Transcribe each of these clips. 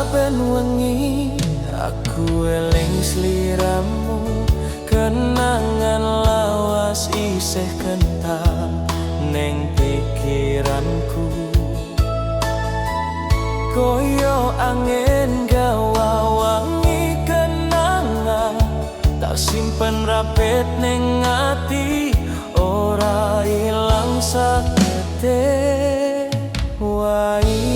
Saben wengi aku eling sliramu, kenangan lawas isih kental neng pikiranku. Koyo angin gawa wangi kenangan, tak simpen rapet neng ati, ora ilang sakete wae.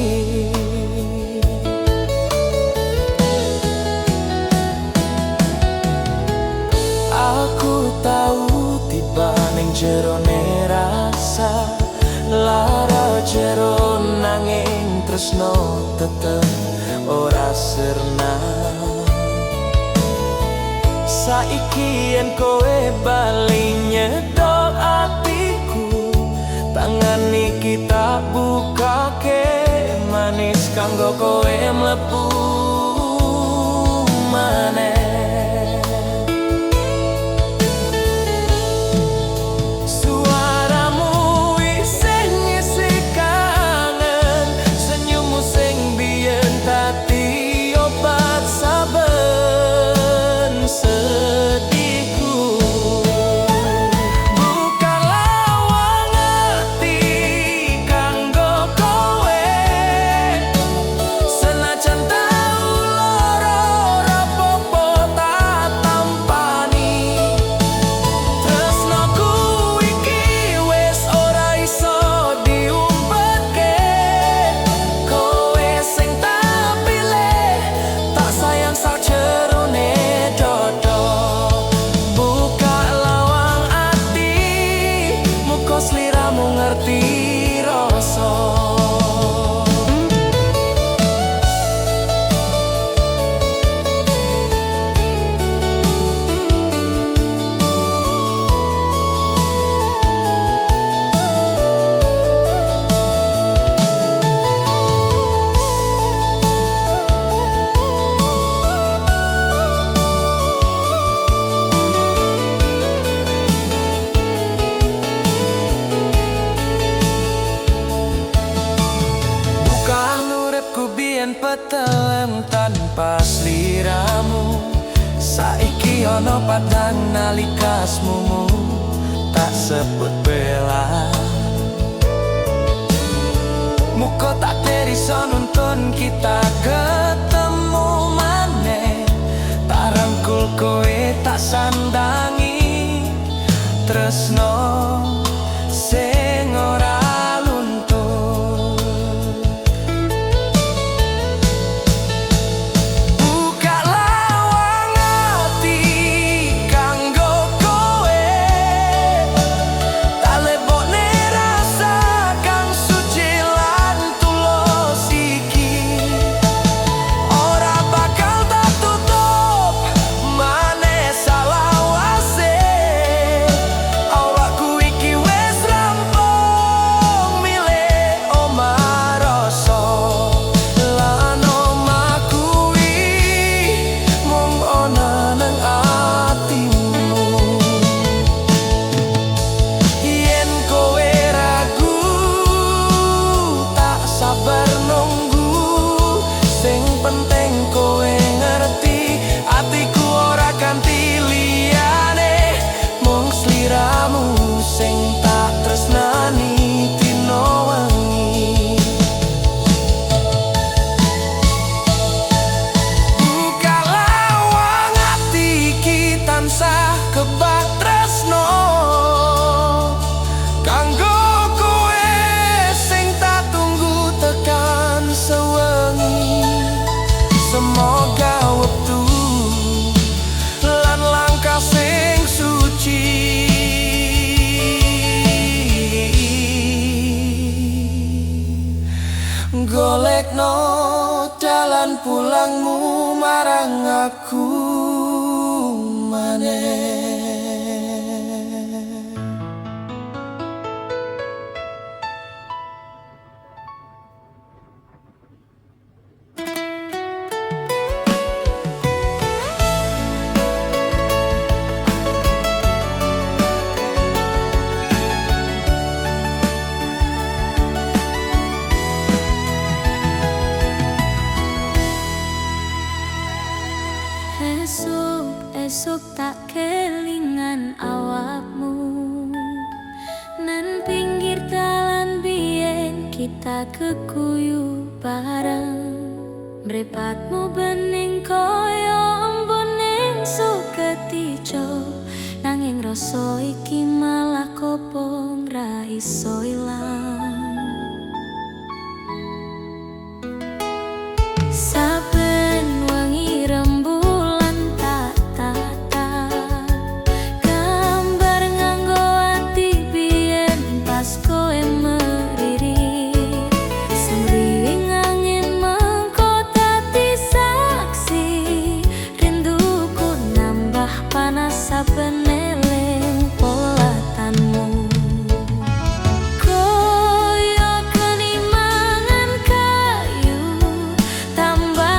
Aku tau tiba ning jerone rasa lara jero, nanging tresno tetep ora sirna. Saiki yen kowe bali nyedok atiku, tangan iki tak bukake manis kanggo kowe mlebu maneh. Petelem tanpa sliramu, saiki ana padang nalika asmumu tak sebut bela. Muga tak iso nuntun kita ketemu maneh, tak rangkul kowe tak sandangi tresno sing ora. Semoga wektu lan langkah sing suci golekno dalan pulangmu marang aku maneh. Ra keguyu bareng. Mripatmu bening kaya embun ning suket ijo, nanging rasa iki malah kobong ra iso ilang. Saben wengi rembulan tak tatap, gambar nganggo ati biyen pas kowe meririt. Semriwing angin mengko dadi saksi, rinduku nambah panas saben eling polatanmu. Koyo geni mangan kayu, tambah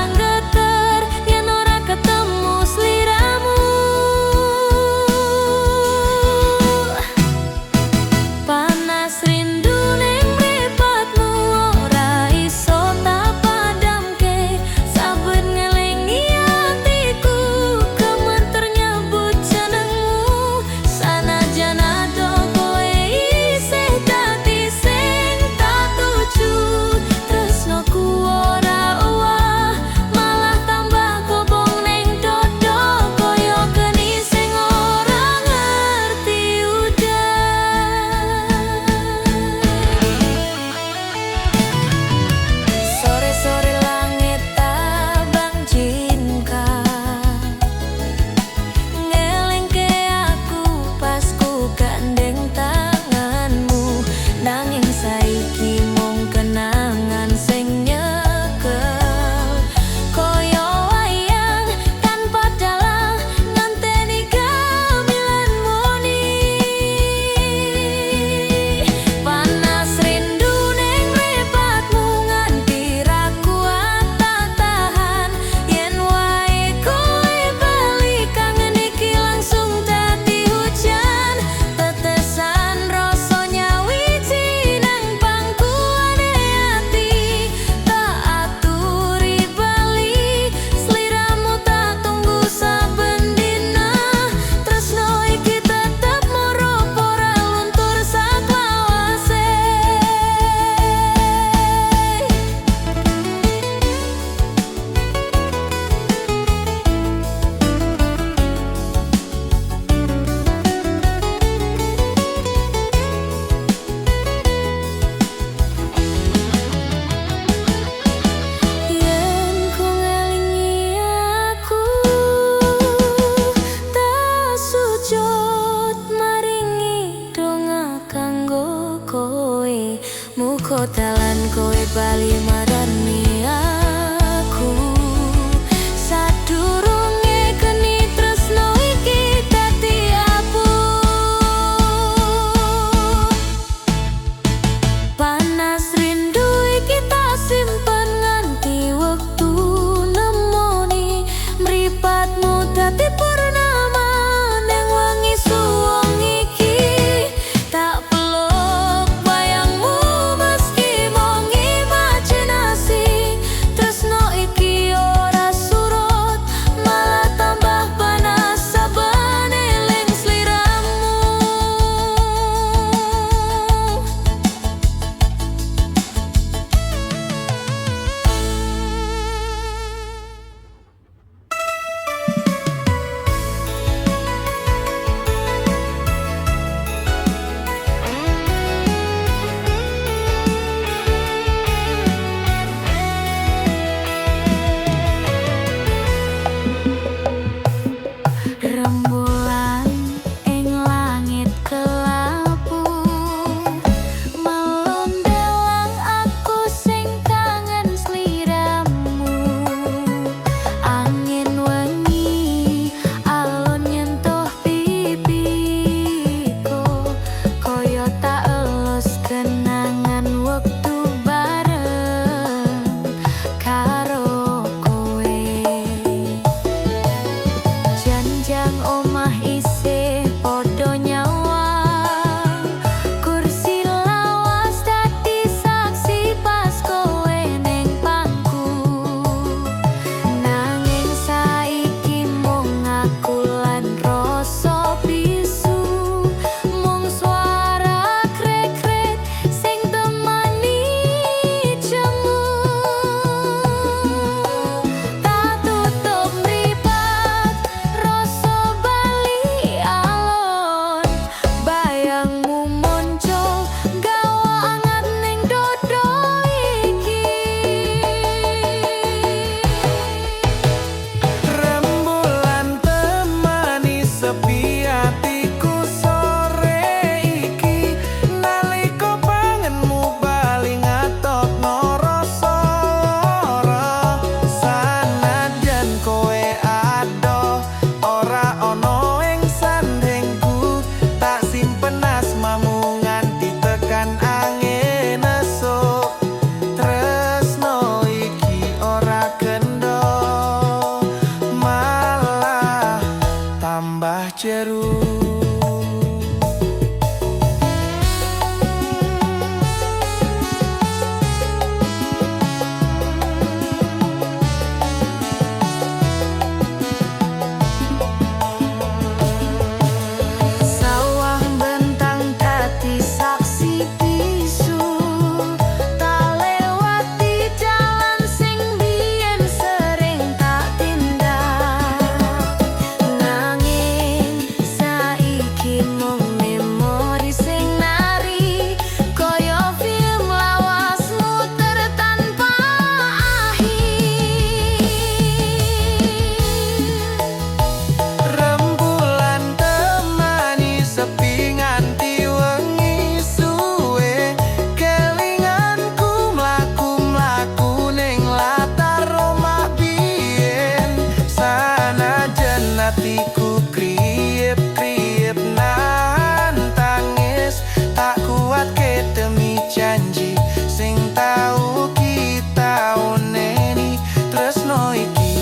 Tresno iki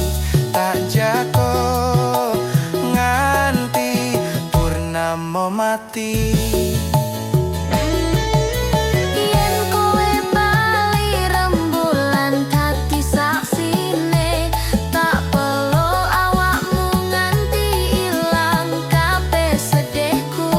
tak jago nganti purnama mati. Yen kowe bali, rembulan dadi saksine. Tak peluk awakmu nganti ilang kabeh sedihku.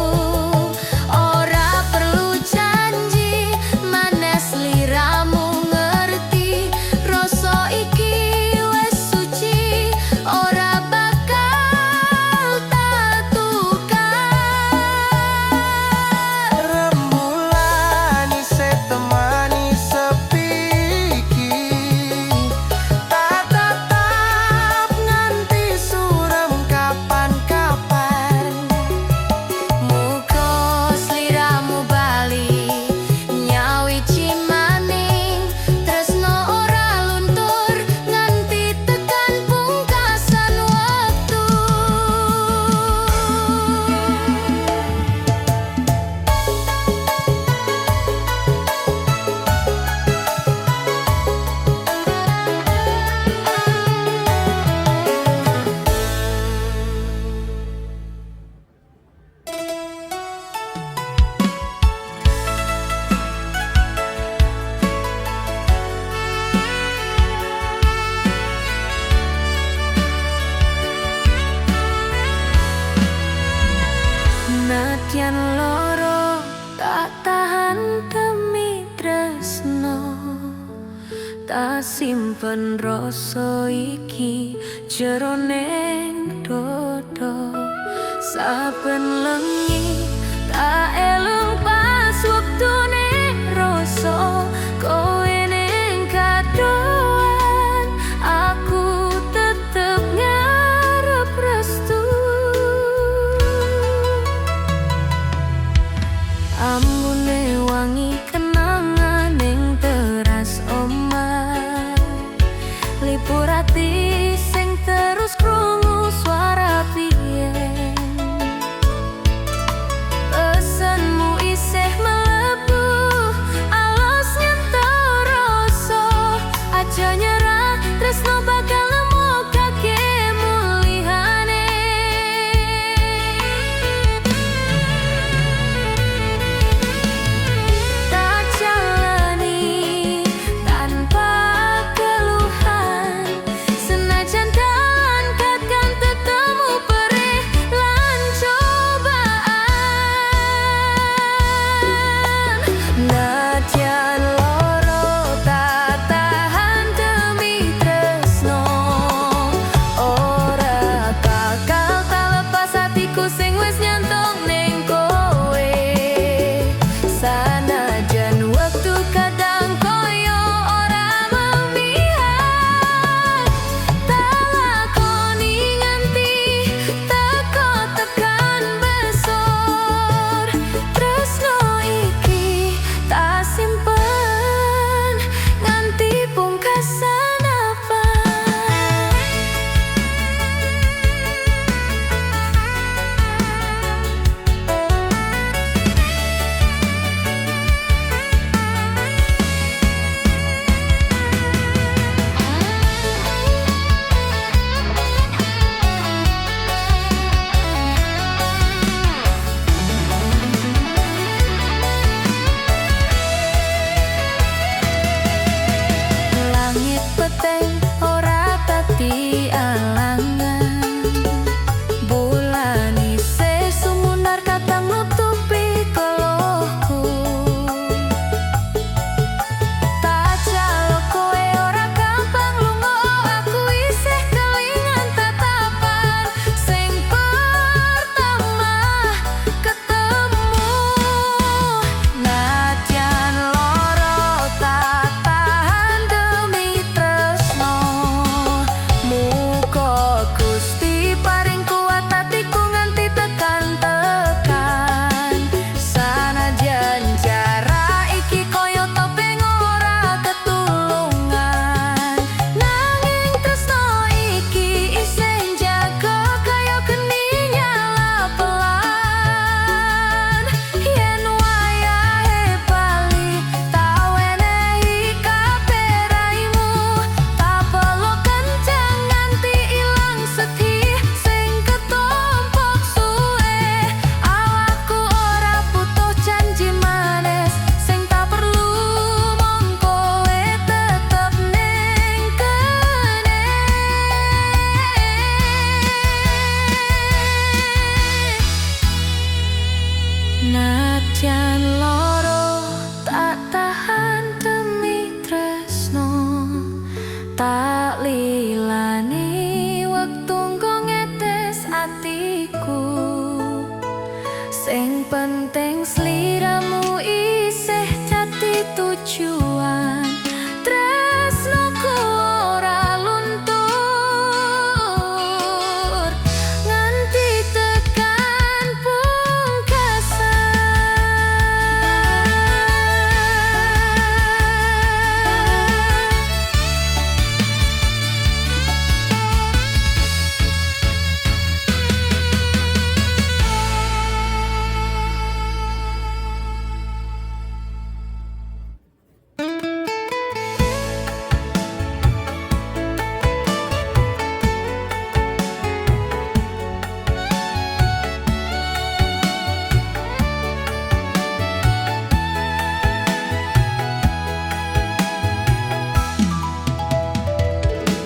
Ora perlu janji maneh, sliramu ngerti. Rasa iki wis suci, ora bakal tak tukar. Rembulan isih temani sepi iki, tak tatap nganti suram kapan-kapan. Muga sliramu bali nyawiji maning. Tresno ora luntur nganti tekan pungkasan wektu. Nadyan loro tak tahan demi tresno. Tak simpen rasa iki jero ning dodo. Saben lengi tak elung pas wektune rasa kowe ning kadohan, aku tetep ngarep restu. Ambune wangi kenangan ning teras omah, lipur ati sing terus krungu suara biyen. Pesenmu isih mlebu alus nyentuh rasa. Aja nyerah, tresno bakal nemokake mulihane. Tak jalani tanpa keluhan, senajan dalan kadang tetemu perih. Tak lilani wektu nggo ngetes atiku. Sing penting sliramu isih dadi tujuan. Tresnoku ora luntur nganti tekan pungkasan.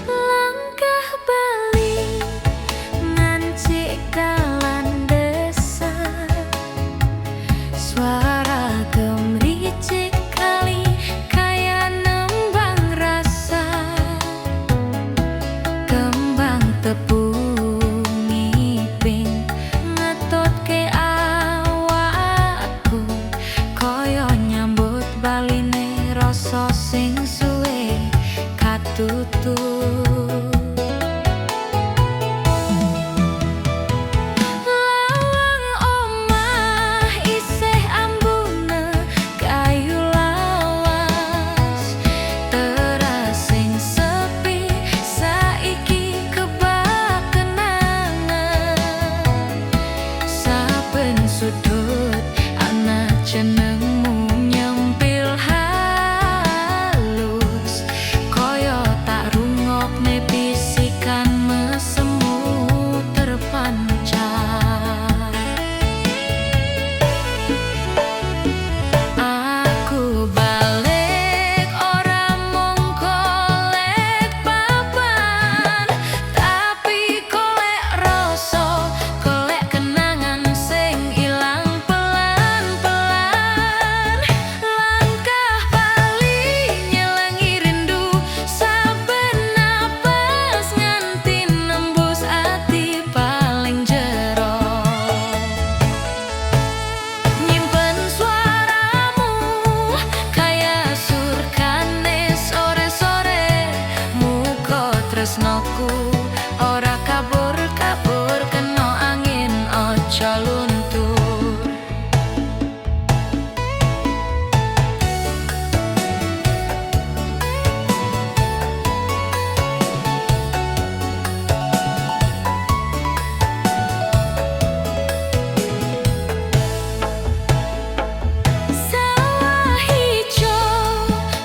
Langkah bali ngancik dalan desa. Suara gemericik kali kaya nembang rasa. Kembang tebu ngiping ngetutke awakku, kaya nyambut baline rasa sing suwe katutup. Lawang omah isih ambune kayu lawas. Teras sing sepi saiki kebak kenangan. Saben sudut ana jenengmu nyempil halus, kaya tak rungokne bisikan mesemu terpancar. Aku balik ora mung golek papan, tapi golek rasa, golek kenangan sing ilang pelan-pelan. Langkah bali nyelengi rindu, saben napas nganti nembus ati paling jero. Nyimpen suaramu kaya surkane sore-sore. Muga tresnoku ora kabur-kabur kena angin, aja luntur. Sawah ijo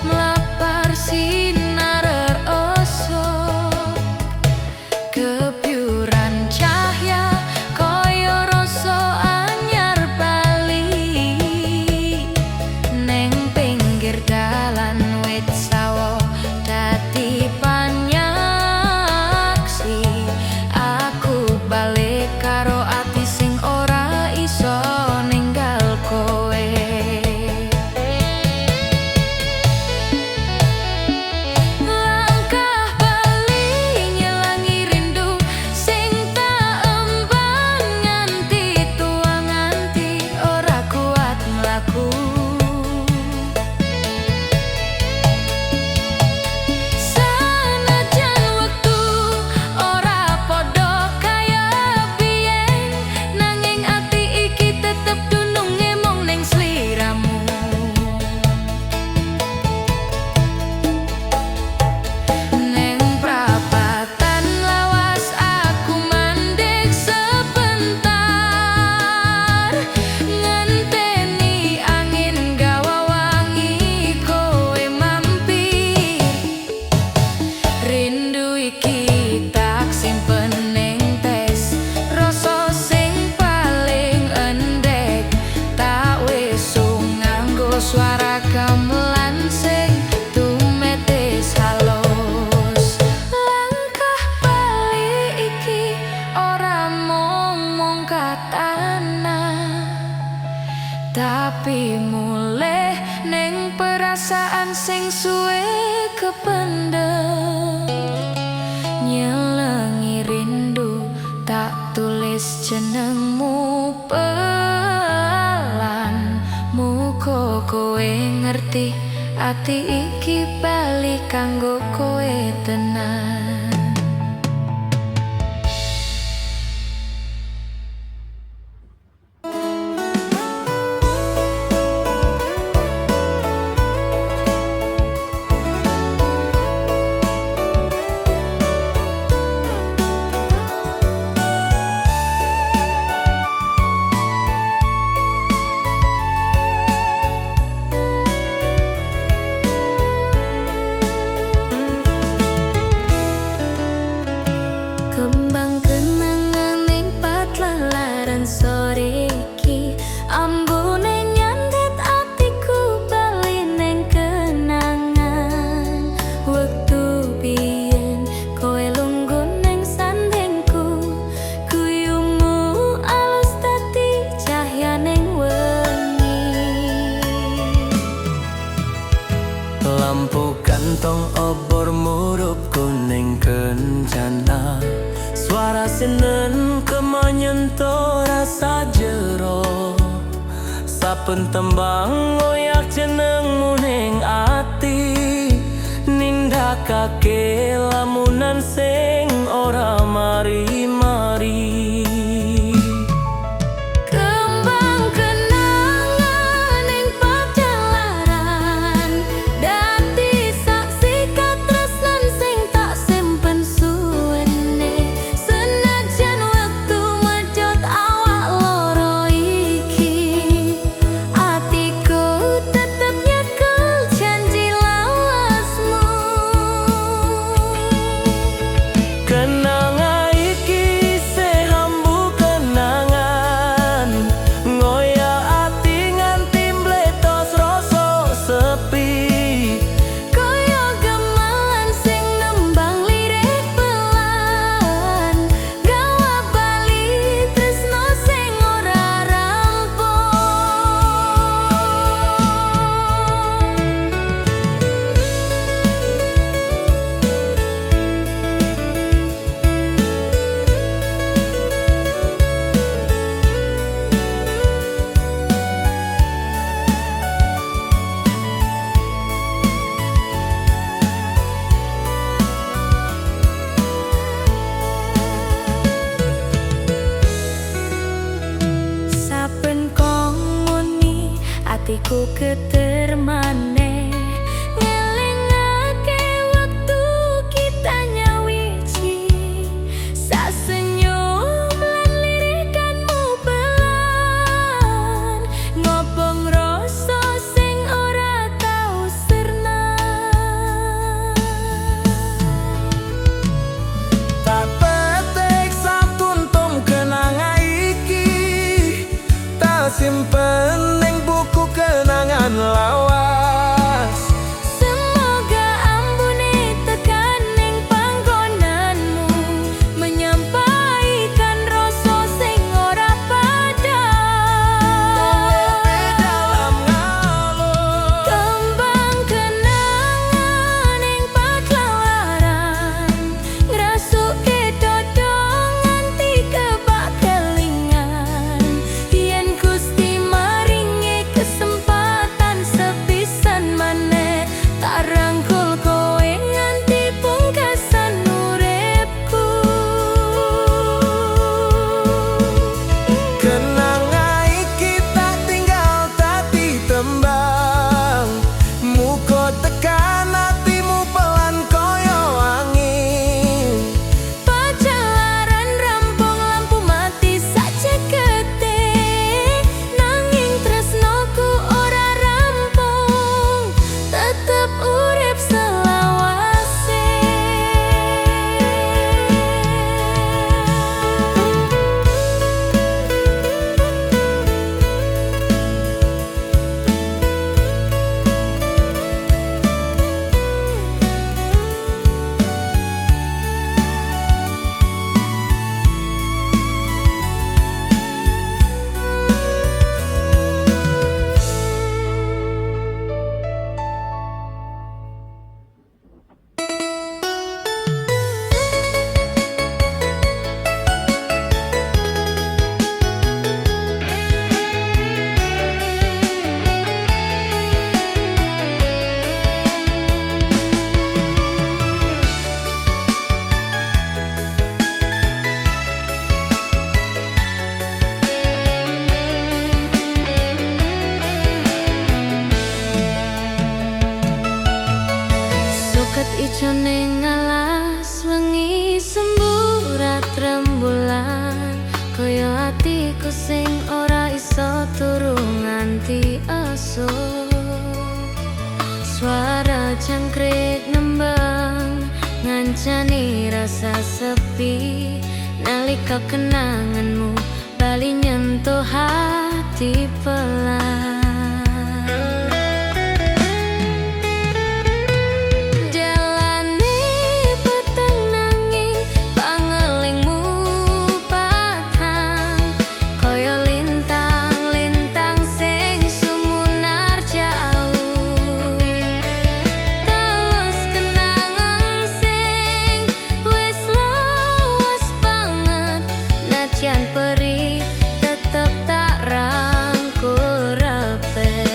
mlapar sinar esok, kebyuran cahya kaya rasa anyar bali. Neng pinggir dalan wit sawo dadi panyaksi. Aku balik karo ati sing ora iso ninggal kowe. Langkah bali nyelangi rindu sing tak emban nganti tua, nganti ora kuat mlaku. Sanajan wektu ora padha kaya biyen, nanging ati iki tetep dununge mung ning sliramu. Neng prapatan lawas aku mandek sebentar, ngenteni angin gawa wangi kowe mampir. Rindu iki tak simpen ning tes, rasa sing paling endek. Tak wesung nganggo suara gamelan sing tumetes halus. Langkah bali iki ora mung mongkat tanah, tapi mulih ning perasaan sing suwe kependem. Ati iki bali kanggo kowe tenan. Kembang kenangan ning patlelaran sore iki, ambune nyandet atiku bali ning kenangan. Wektu biyen kowe lungguh ning sandingku, guyumu alus dadi cahya ning wengi. Lampu kantong obor murup kuning kencana. Suara sinen kemanyentuh rasa jero. Saben tembang ngoyak jenengmu ning ati, nindakake lamunan sing ora mari-mari. Kembang kenangan ning pajalaran, dadi saksi katresnan sing tak simpen suwene. Senajan wektu medhot awak loro iki, atiku tetep nyekel janji lawasmu. Kenanga iki isih ambu kenangan, ngoyak ati nganti mbletos rasa sepi. Kaya gamelan sing nembang lirih pelan, gawa bali tresno sing ora rampung. Saben kong muni atiku geter maneh, ngelingake wektu kita nyawiji. Sasenyum lan lirikanmu pelan, ngobong rasa sing ora tau sirna. Tak petik satuntum kenanga iki, tak simpen ning buku kenangan. Kancani rasa sepi nalika kenanganmu bali nyentuh hati pelan. Jalane peteng nanging pangelingmu padhang kaya lintang-lintang sing sumunar jauh. Terus kenangan sing wis lawas banget, najan perih tetep tak rangkul rapet.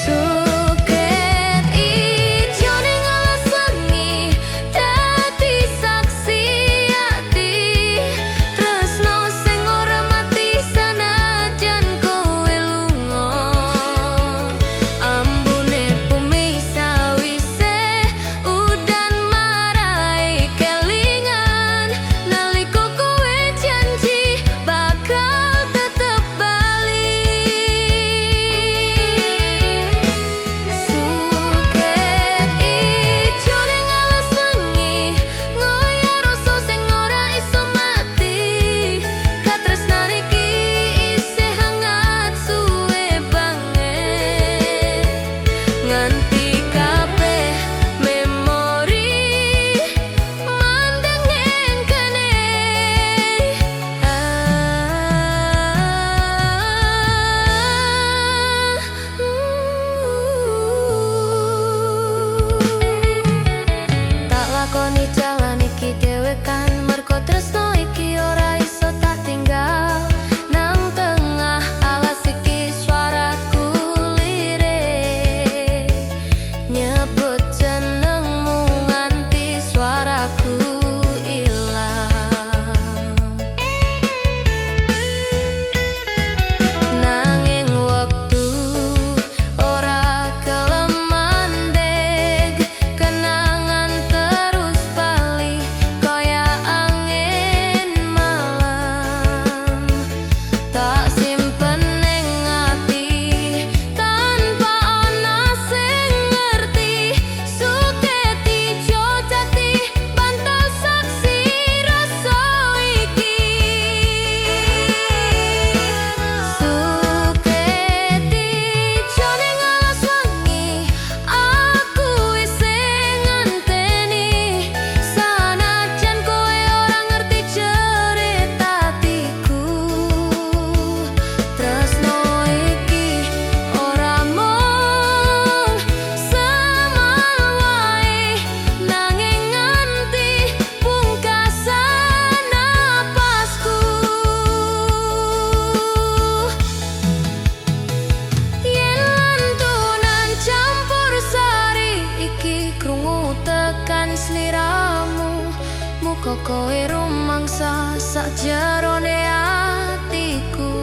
Suket ijo ning alas wengi dadi saksi ati tresno sing ora mati sanajan kowe lunga. Ambune bumi sawise udan marai kelingan nalika kowe janji bakal tetep bali. Suket ijo ning alas wengi ngoyak rasa sing ora iso mati. Katresnan iki isih hangat suwe banget nganti kabeh memori mandeng ning kene. Ah, Tak lakoni jalan iki dhewekan mergo tresno iki ora iso tak tinggal. Nang tengah alas iki suaraku lirik nyebut jenengmu nganti suaraku ilang. Nanging wektu ora gelem mandeg, kenangan terus bali kaya angin malam. Tak simpen ning ati tanpa ana sing ngerti. Suket ijo dadi bantal saksi rasa iki. Suket ijo ning alas wengi aku isih ngenteni sanajan kowe ora ngerti cerita atiku. Tresno iki ora mung semal wae nanging nganti pungkasan napasku. Yen lantunan campur sari iki krungu tekan sliramu, muga kowe rumangsa sakjerone atiku.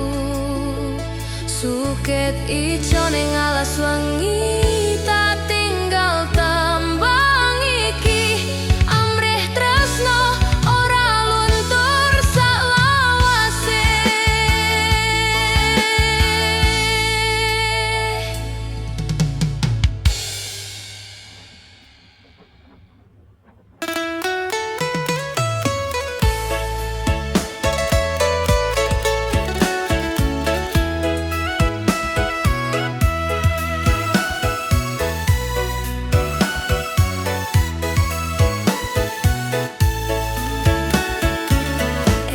Suket ijo ning alas wengi tak tinggal tembang iki amrih tresno ora luntur saklawase.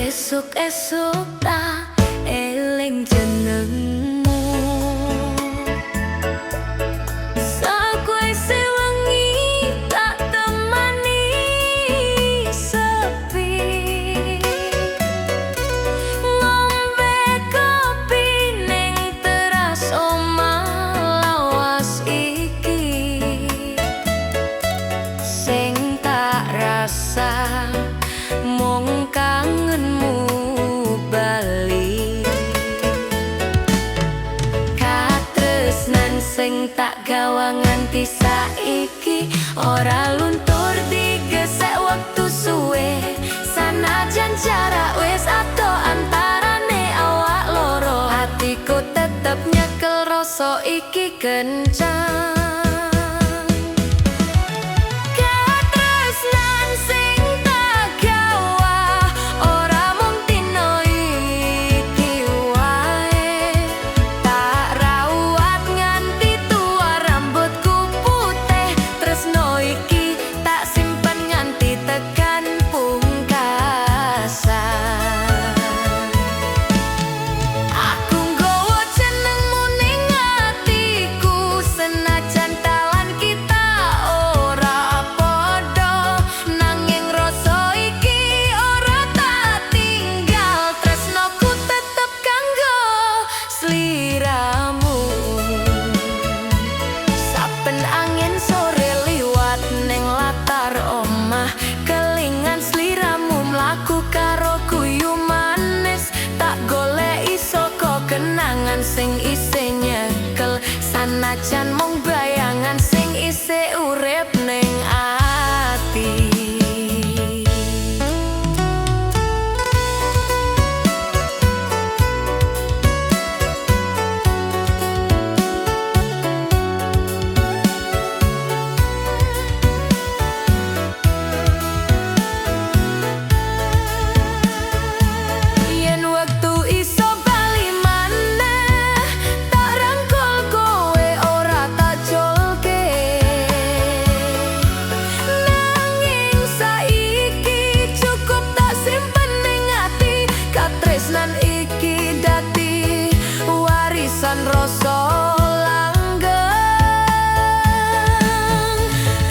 Esuk-esuk tak eling jenengmu, sakwise wengi tak temani sepi. Ngombe kopi ning teras omah lawas iki, sing tak rasa mung kangenmu bali. Katresnan sing tak gawa nganti saiki ora luntur digesek wektu suwe. Sanajan jarak wis adoh antarane awak loro, hatiku tetep nyekel rasa iki kencang. omah. Kelingan sliramu mlaku karo guyu manis. Tak goleki saka kenangan sing isih nyekel, sanajan mung bayangan sing isih urip ning ati. Yen wektu iso bali maneh, tak rangkul kowe ora tak culke. Nanging saiki cukup tak simpen ning ati, katresnan iki dadi warisan rasa langgeng.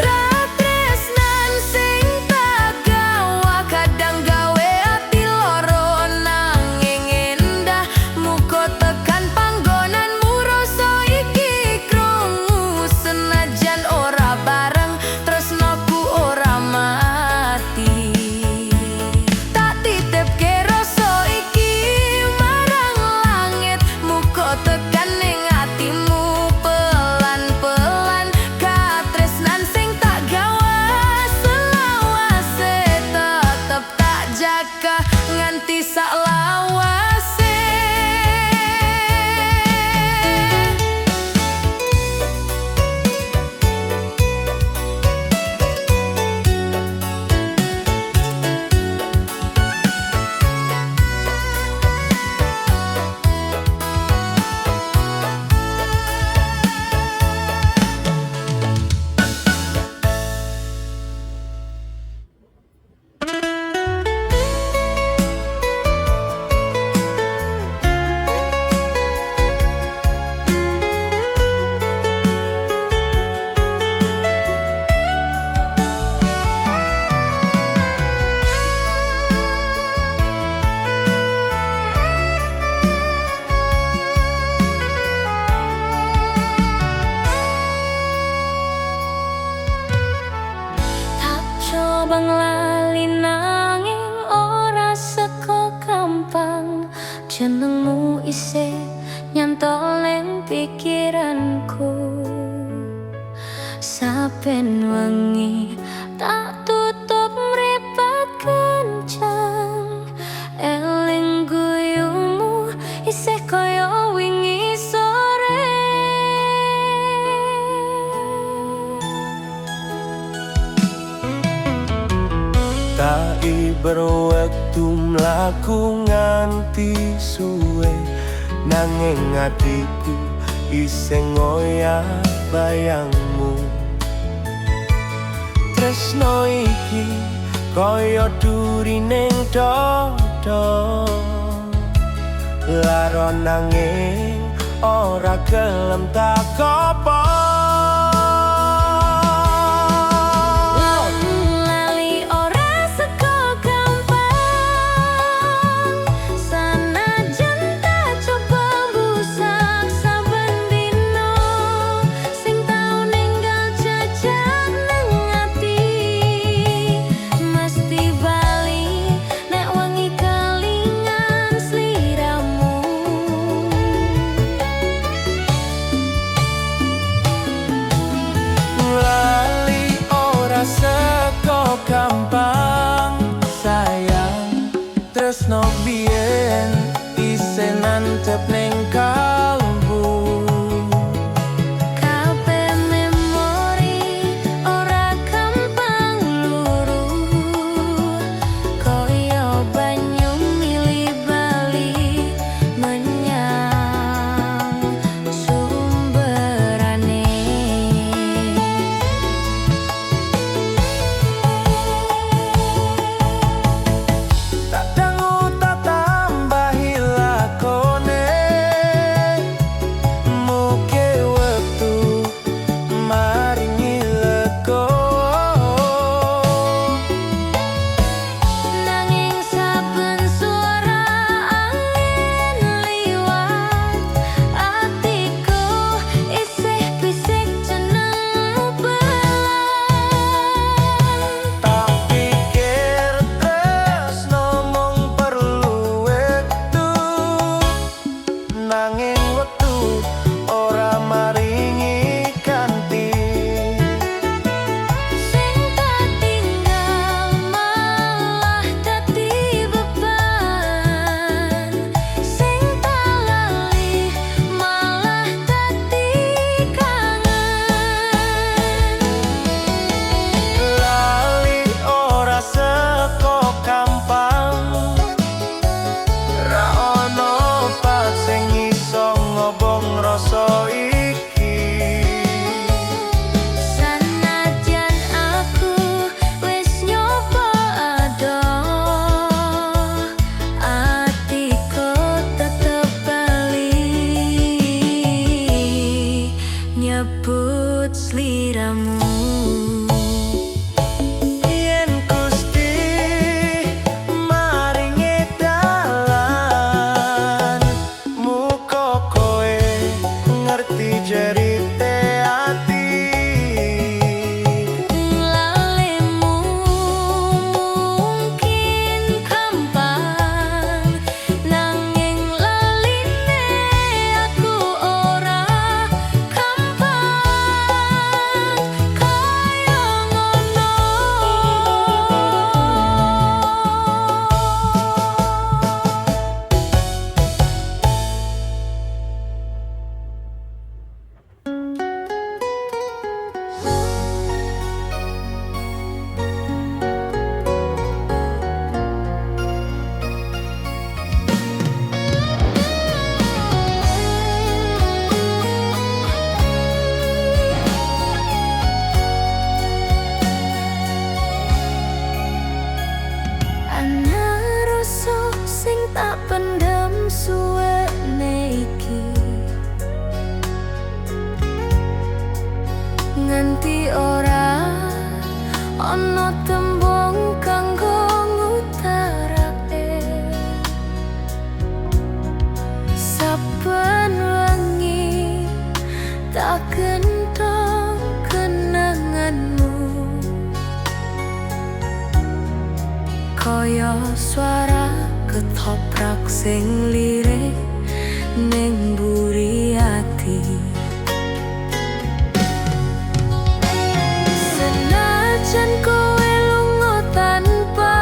Katresnan sing tak gawa kadang gawe ati loro nanging endah. Muga tekan panggonanmu rasa iki krungu, senajan ora bareng tresnoku ora mati. Tak titipke rasa iki marang langit, muga tekan ning atimu pelan-pelan. Katresnan sing tak gawa selawase tetep tak jaga nganti saklawase. Tak coba nglali nanging ora seko gampang. Jenengmu isih nyantol ning pikiranku. Saben wengi tak tutup mripat kencang, eling guyumu isih kaya wingi sore. Tak iber wektu mlaku nganti suwe, nanging atiku isih ngoyak bayangmu. Tresno iki kaya duri ning dada, lara nanging ora gelem tak kopong. Lali ora seko gampang, sanajan tak coba mbusak saben dina. Sing tau ninggal jejak nang ati mesti bali nek wengi kelingan sliramu. Lali ora seko gampang, sayang. Tresno biyen isih nantep ning kalbu. Kabeh memori ora gampang luru, kaya banyu milih bali menyang sumberane. Tak dangu tak Nganti ora ana tembung kanggo ngutarake. Saben wengi tak genthong kenanganmu, kaya swara ketoprak sing lirik ning mburi ati. Senajan kowe lunga tanpa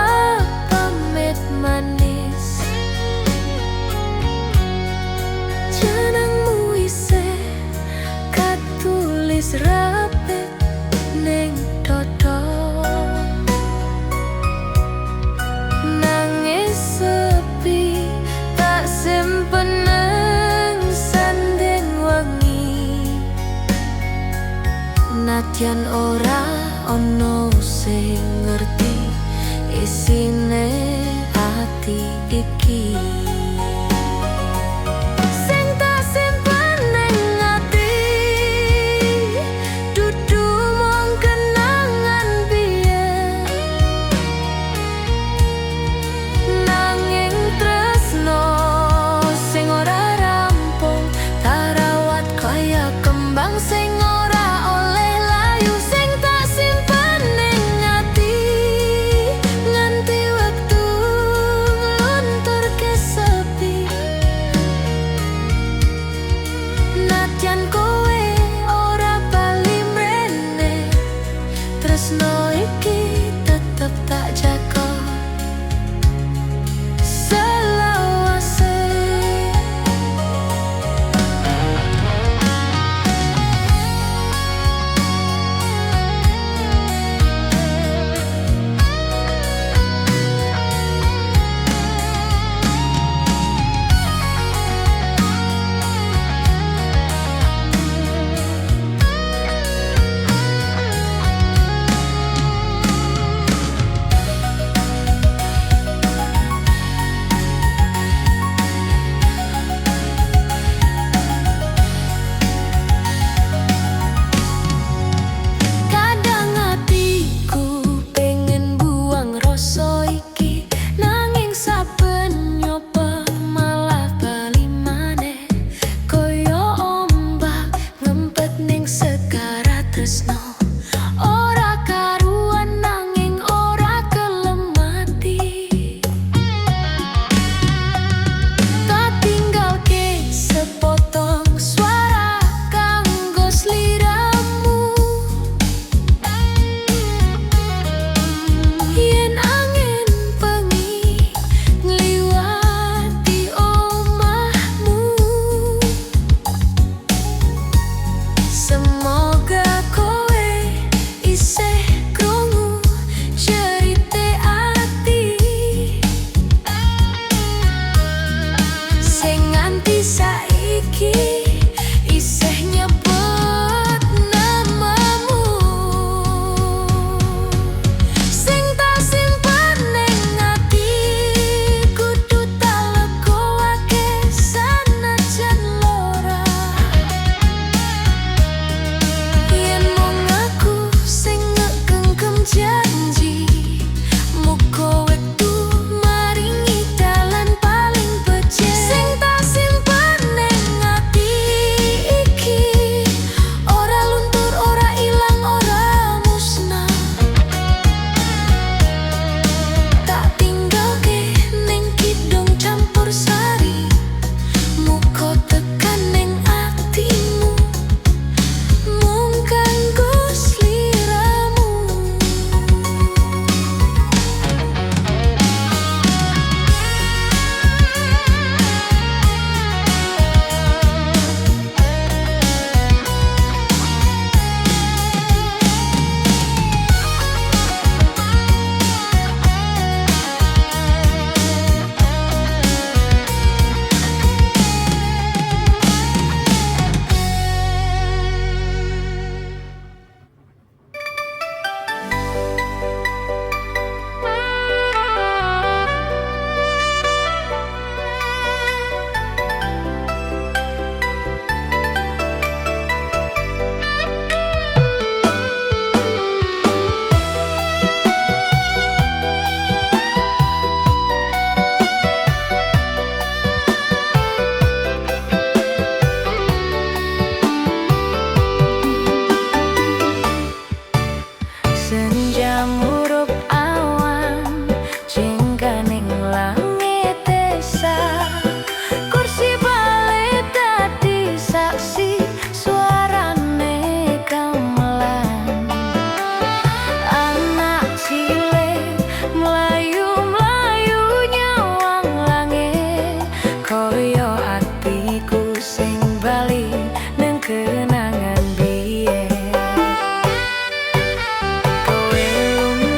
pamit manis, jenengmu isih katulis rapet ning dodo. Nangis sepi tak simpen nang sanding wengi, nadyan ora ono sing ngerti isine ati iki. Sing tak simpen ning ati dudu mung kenangan biyen, nanging tresno sing ora rampung tak rawat kaya kembang sing ora oleh layu. Sing tak simpen ning ati nganti wektu nglunturke sepi, nadyan kowe ora bali mrene, tresno iki tetep tak jaga selawase. Kadang atiku pengen buang rasa iki, nanging saben nyoba malah bali maneh. Kaya ombak ngempet ning segara tresno, ora karuan nanging ora gelem mati. Tak tinggalke sepotong suara kanggo sliramu. Yen angin bengi ngliwati omahmu, semoga kowe isih krungu jerite ati sing nganti saiki isih nyebut namamu. Sing tak simpen ning ati kudu tak legokake sanajan lara. Yen mung aku sing ngegenggam janji, muga wektu maringi dalan paling becik. Sing tak simpen ning ati iki ora luntur, ora ilang, ora musnah. Tak tinggalke ning kidung campur sari, muga tekan ning atimu mung kanggo sliramu. Jam murup awan, jingganing langit desa. Kursi bale dadi saksi suarane gamelan. Anak cilik mlayu-mlayu nyawang langit, koyo atiku sing bali nang kenangan biyen. Kowe lunga.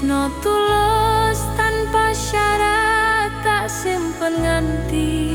Tresno tulus tanpa syarat tak simpen nganti